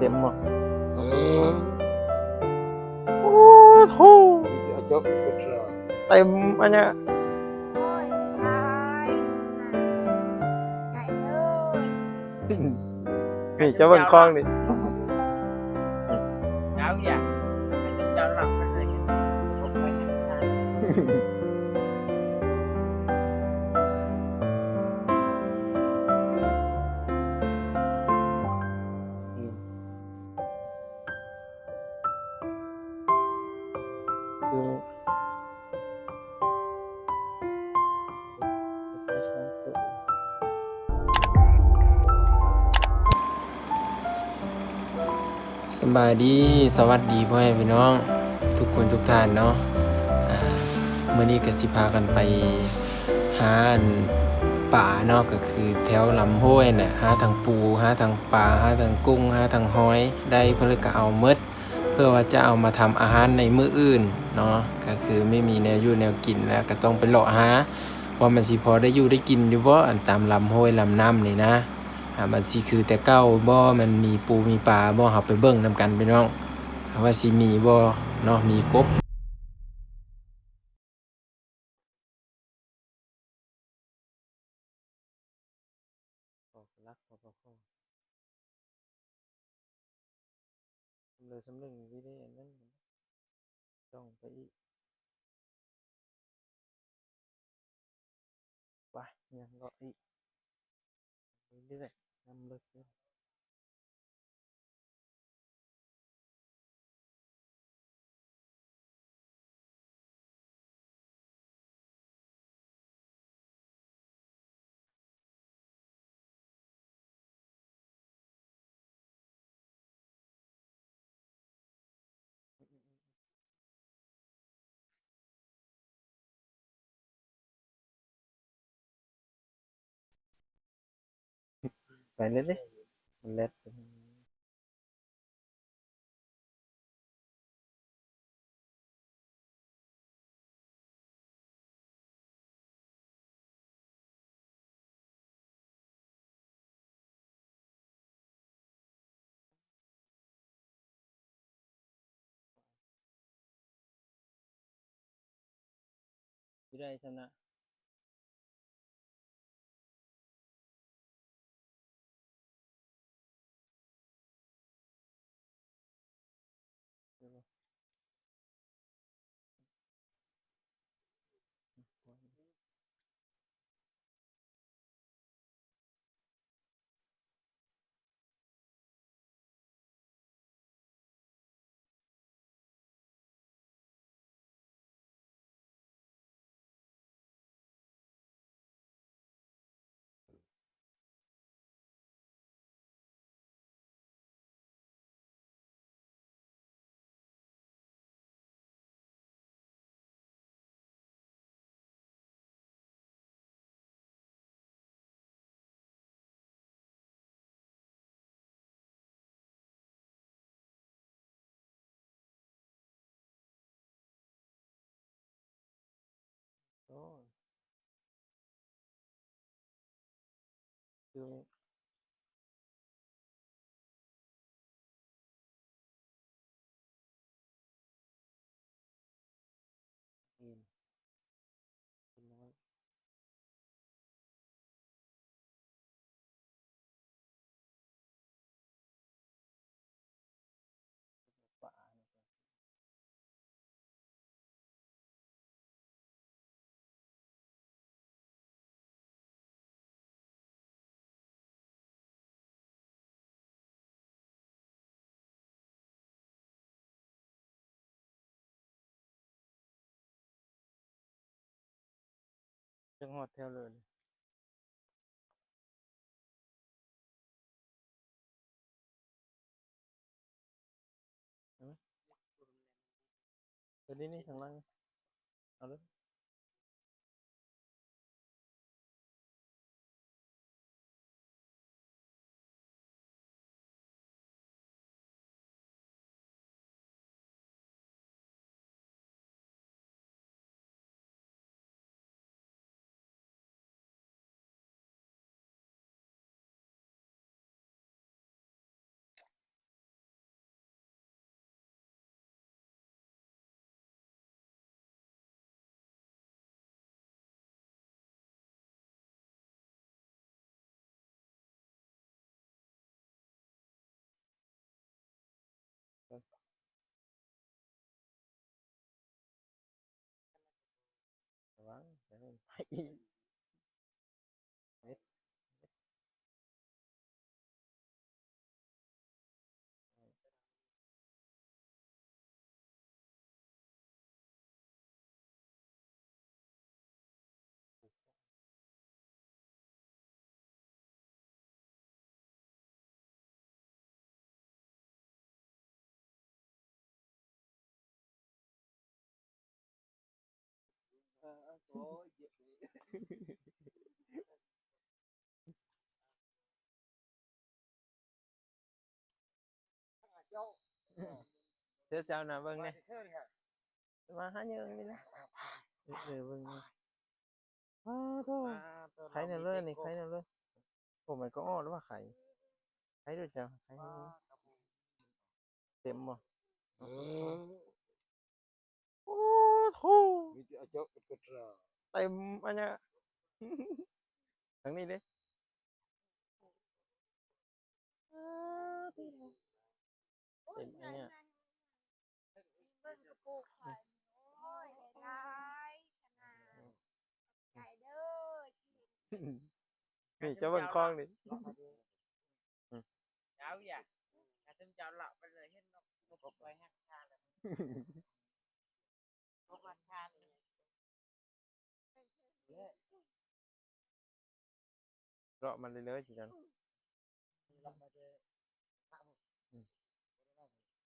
ເຕັມບໍ່? ເອີ ໂອ້ໂຫ ເຕັມອັນເນີ້ຍ ໂອ້ຍ ຕາຍ ໄດ້ເລີຍ. ນີ້ ເຈົ້າເບິ່ງຄອງນີ້ ເຈົ້າຢ່າໃຫ້ເຈົ້າລັບເລີຍ. ສະບາຍດີ ສະຫວັດດີພໍ່ແມ່ພີ່ນ້ອງທຸກຄົນທຸກທ່ານເນາະ. ອາ ມື້ນີ້ກໍຊິພາກັນໄປຫາອັນປາເນາະ ກໍຄືແຖວລຳຫ້ວຍນະ ຫາທັງປູ ຫາທັງປາ ຫາທັງກຸ້ງ ຫາທັງຫອຍ ໄດ້ເພິ່ນກໍເອົາໝົດ ເພື່ອວ່າຈະເອົາມາທຳອາຫານໃນມື້ອື່ນເນາະ. ກໍຄືໄມ່ມີແນວຢູ່ແນວກິນແລ້ວ ກໍຕ້ອງໄປເລາະຫາວ່າມັນຊິພໍໄດ້ຢູ່ໄດ້ກິນຢູ່ບໍ່ ອັນຕາມລຳຫ້ວຍລຳນ້ຳນີ້ນະ. ອາ ມັນຊິຄືແຕ່ເກົ່າບໍ່ ມັນມີປູມີປາບໍ່ ເຮົາໄປເບິ່ງນຳກັນພີ່ນ້ອງ ວ່າຊິມີບໍ່ເນາະ ມີກົບ. ອອກຫຼັກ ປຕ ຂ ເລີຍສຳເລັງວິເດອັນນັ້ນ ຕ້ອງໄປອີກ ໄປ ຍັງເລາະອີກ ເລື້ອຍໆ ນ້ຳເລິກຢູ່. ໄປເລີຍເດ້ ມັນແລັດ. ຢູ່ໃດຊັ້ນນະ? ໂອ້ ຄື ຈັ່ງຮອດແຖວເລີຍ. ເອີ ຕົວນີ້ນີ້ ຂ້າງຫຼັງ ເອົາເລີຍ. ະວັງ ເດີນໄປອີກ ເຮັດ ເຈົ້າ ເຊື່ອເຈົ້ານະ ເບິ່ງແດ່ ມາຫາເຍີງນີ້ນະ ເອີ ເບິ່ງນີ້ ອ້າໂທ້ ໄຄແນວເລີຍນີ້ ໄຄແນວເລີຍ ໂອ້ ມັນກໍອອກແລ້ວວ່າໄຄ ໄຄໂດດເຈົ້າ ໄຄ ເຕັມບໍ່? ເອີ ໂອ້ໂທ້ ມີແຕ່ອາເຈົ້າເປັນກະຕຣາ ເຕັມອັນເນີ້ຍ ທາງນີ້ເດ້ ເຕັມອັນເນີ້ຍ ເບິ່ງກະປູກຂ້ອຍ ໂອ້ຍ ຫຼາຍຂະໜາດ ຂອບໃຈເດີ ນີ້ ເຈົ້າເບິ່ງຂອງນີ້ ເຈົ້າຢ່າ ຖ້າເຈົ້າເລາະໄປເລີຍ ເຫັນນົກ ນົກໄປຮັກທານ ນົກຮັກທານ ເລາະມາເລື້ອຍໆ ຄືກັນ ເລາະມາແຕ່ ອືມ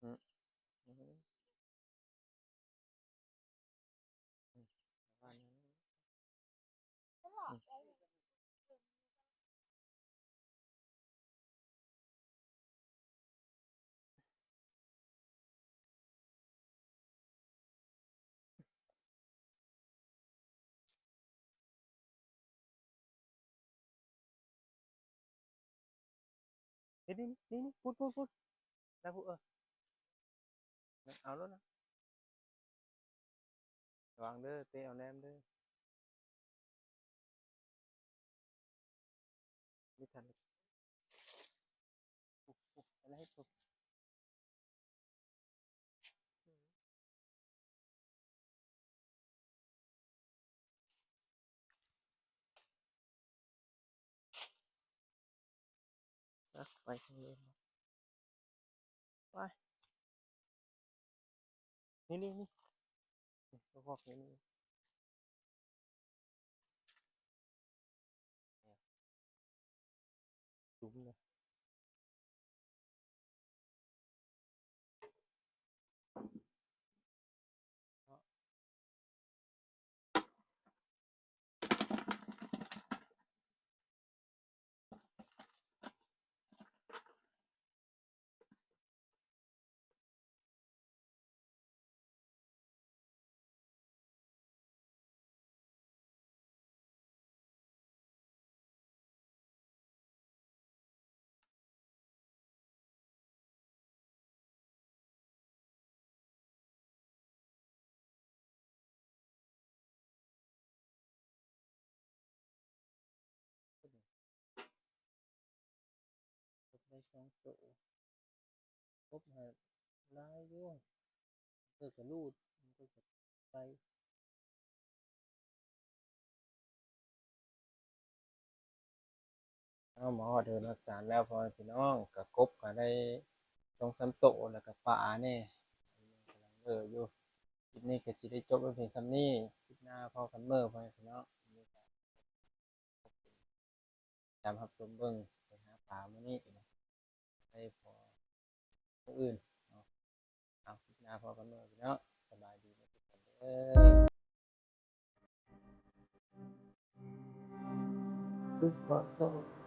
ອືມ ອືມ ອືມ ປະມານນັ້ນ ອືມ. ເຮັດນີ້ ນີ້ ນີ້ ພຸດ ພຸດ ພຸດ ແລ້ວພຸດ ເອີ ເອົາໂລດນະ ລະວັງເດີ ເຕະເອົາແຫຼມເດີ. ໄປເຮັດພຸ້ນ ໄປທາງເດີມ ໄປ ນີ້ ນີ້ ນີ້ ນີ້ ນີ້ ນີ້ ນີ້ ຈຸ້ມເລີຍ. ກົບໄດ້ສອງໂຕ ກົບຫາຫຼາຍຢູ່ ເພິ່ນກະຮູດ ເພິ່ນກະໄປ ເຮົາມາຮອດເຮືອນຮອດຊານແລ້ວ ພໍ່ແມ່ພີ່ນ້ອງ ກະກົບກະໄດ້ສອງສາມໂຕ ແລ້ວກະປາແດ່ ກຳລັງເລີຢູ່. ຄລິບນີ້ກະຊິໄດ້ຈົບໄວ້ພຽງສ່ຳນີ້ ຄລິບໜ້າພໍ້ກັນເມີ ພໍ່ແມ່ພີ່ນ້ອງ. ຕາມຮັບຊົມເບິ່ງ ໄປຫາປາມື້ນີ້ ໄດ້ພໍມື້ອື່ນເນາະ. ເອົາ ຄລິບໜ້າພໍ້ກັນເດີພີ່ນ້ອງ ສະບາຍດີໝົດທຸກຄົນເດີ.